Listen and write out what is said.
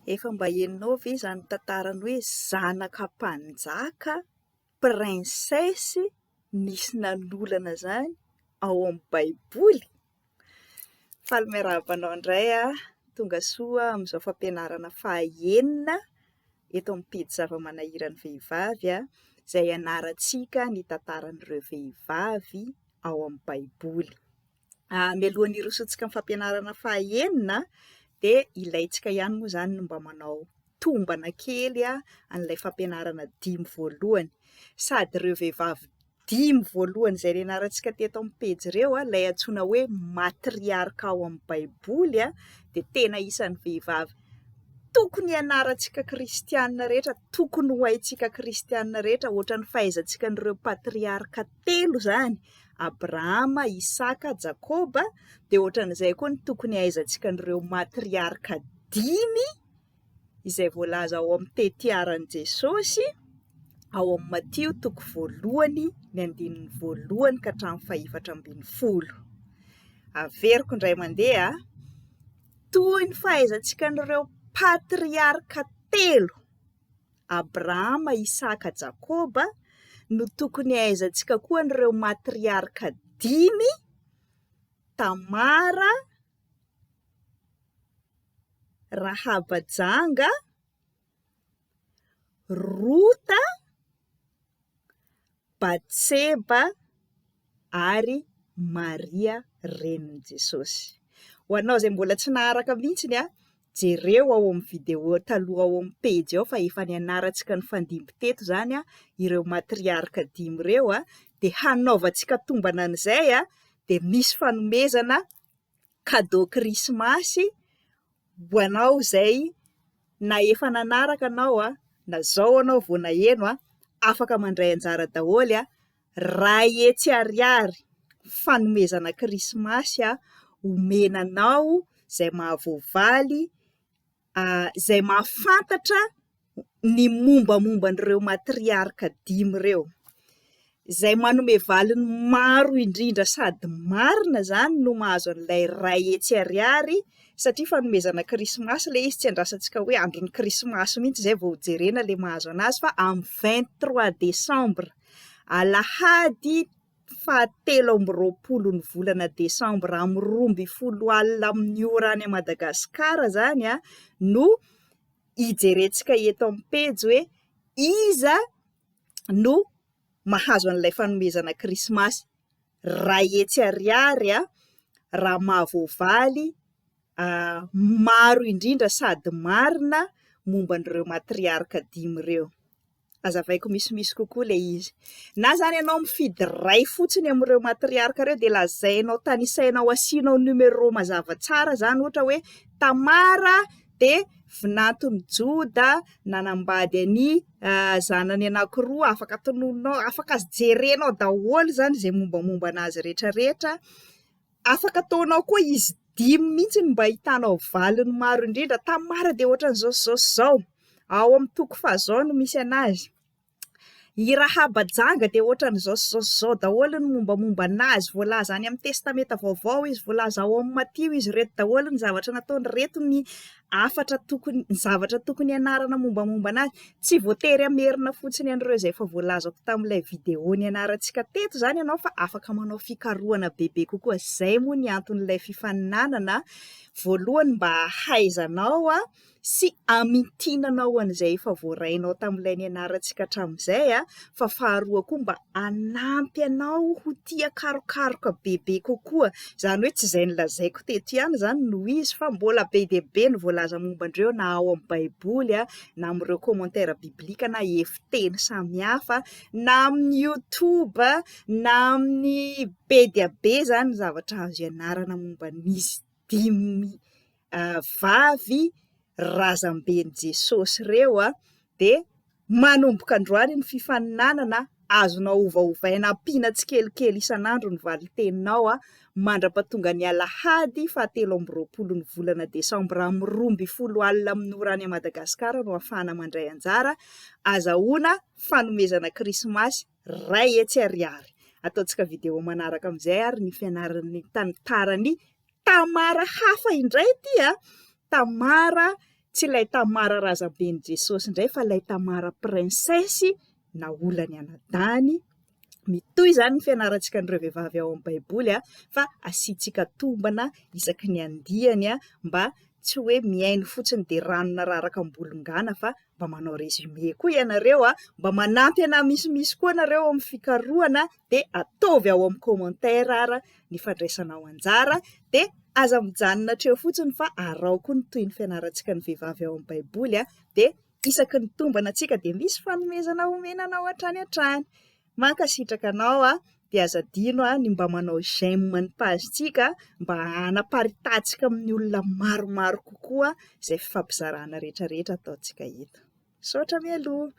Efa mba henonao ve izany tantaran'ny hoe zanaka mpanjaka, princesse, nisy nanolana izany ao amin'ny baiboly? Faly miarahaba anao indray aho, tonga soa amin'izao fampianarana fahaenina eto amin'ny pejy zava-manahiran'ny vehivavy izay ianarantsika ny tantaran'ireo vehivavy ao amin'ny baiboly. Mialohan'ny hirosoantsika amin'ny fampianarana fahaenina dia ilaintsika ihany moa izany ny mba manao tombana kely an'ilay fampianarana dimy voalohany. Sady ireo vehivavy dimy voalohany izay nianarantsika teto amin'ny pejy ireo, ilay antsoina hoe matriarka ao amin'ny baiboly dia tena isan'ny vehivavy tokony hianarantsika kristiana rehetra, tokony ho haintsika kristiana rehetra, ohatran'ny fahaizantsika an'ireo patriarka telo izany. Abrahama, Isaka, Jakoba, dia ohatran'izay koa ny tokony hahaizantsika an'ireo matriarka dimy izay voalaza ao amin'ny tetiaran'i Jesosy ao amin'ny Matio toko voalohany ny andininy voalohany ka hatramin'ny fahefatra ambin'ny folo. Averiko indray mandeha, toy ny fahaizantsika an'ireo patriarka telo Abrahama, Isaka, Jakoba, no tokony hahaizantsika koa an'ireo matriarka dimy, Tamara, Rahaba janga, Rota, Batseba ary Maria renin'i Jesosy. Ho anao izay mbola tsy naharaka mihitsy ny jereo ao amin'ny vidéo taloha ao amin'ny pejy ao fa efa nianarantsika nifandimby teto izany ireo matriarka dimy ireo dia hanaovantsika tombana an'izay dia misy fanomezana cadeau krismasy ho anao izay na efa nanaraka anao na zao anao vao naheno afaka mandray anjara daholo ray hetsy ariary fanomezana krismasy omena anao izay mahavoavaly izay mahafantatra ny mombamomba an'ireo matriarka dimy ireo. Izay manome valiny maro indrindra sady marina izany no mahazo an'ilay iray hetsy ariary satria fanomezana krismasy ilay izy, tsy andrasantsika hoe andron'ny krismasy mihitsy izay vao hojerena ilay mahazo an'azy fa amin'ny 23 décembre, alahady fahatelo amby roapolo ny volana desambra amin'ny 12 alina amin'ny ora any Madagasikara izany no hijerentsika eto amin'ny pejy hoe iza no mahazo an'ilay fanomezana krismasy iray hetsy ariary raha mahavoavaly maro indrindra sady marina momba an'ireo matriarka dimy ireo. Azavaiko misimisy kokoa ilay izy. Na izany ianao mifidy iray fotsiny amin'ireo matriarka ireo dia lazainao, tanisainao, asianao numéro mazava tsara izany ohatra hoe Tamara dia vinanton'i Joda nanambady an'i zanany anankiroa, afaka tononinao, afaka jerenao daholo izany izay mombamomba an'azy rehetra rehetra. Afaka ataonao koa izy dimy mihitsy no mba ahitanao valiny maro indrindra. Tamara dia ohatran'izao sy izao sy izao. Ao amin'ny toko fahazao no misy an'azy. I Rahaba janga dia ohatran'izao sy izao sy izao daholo ny mombamomba an'azy. Voalaza any amin'ny Testamenta Vaovao izy, voalaza ao amin'ny Matio izy. Ireto daholo ny zavatra nataony, ireto ny hafatra tokony, ny zavatra tokony hianarana mombamomba an'azy. Tsy voatery hamerina fotsiny an'ireo izay efa voalazako tamin'ilay vidéo nianarantsika teto izany ianao fa afaka manao fikarohana bebe kokoa. Izay moa ny anton'ilay fifaninanana, voalohany mba hahaizanao sy hamintinanao an'izay efa voarainao tamin'ilay nianarantsika hatramin'izay, fa faharoa koa mba hanampy anao ho tia karokaroka bebe kokoa. Izany hoe tsy izay nolazaiko teto ihany izany no izy fa mbola be dia be ny voalaza momba an'ireo na ao amin'ny baiboly na amin'ireo commentaire biblique na hevi-teny samihafa na amin'ny youtube na amin'ny be dia be izany ny zavatra azo ianarana momba an'izy dimy vavy razamben'i Jesosy ireo dia manomboka androany ny fifaninanana, azonao ovaovaina ampiana tsikelikely isan'andro ny valin-teninao mandra-pahatonga ny alahady fahatelo amby roapolo ny volana desambra amin'ny 12 alina amin'ny ora any Madagasikara no ahafahana mandray anjara, azahoana fanomezana krismasy 100 ariary. Ataontsika vidéo manaraka amin'izay ary ny fianaran'ny tantaran'i Tamara hafa indray ity a! Tamara. Tsy ilay Tamara razamben'i Jesosy indray fa ilay Tamara princesse naolany anadahiny. Mitohy izany ny fianarantsika an'ireo vehivavy ao amin'ny Baiboly fa asiantsika tombana isaky ny andiany mba tsy hoe mihaino fotsiny dia rano nararaka am-bolongana fa mba manao résumé koa ianareo, mba manampy anah misimisy koa nareo amin'ny fikarohana dia ataovy ao amin'ny commentaire ara ny fandraisanao anjara dia aza mijanona hatreo fotsiny fa araho koa ny tohin'ny fianarantsika ny vehivavy ao amin'ny Baiboly dia isaky ny tombana antsika dia misy fanomezana omena anao hatrany hatrany. Mankasitraka anao a, dia aza adino ny mba manao j'aime ny page-tsika mba hanaparitahantsika amin'ny olona maromaro kokoa izay fifampizarana rehetra rehetra ataontsika eto. Misaotra mialoha.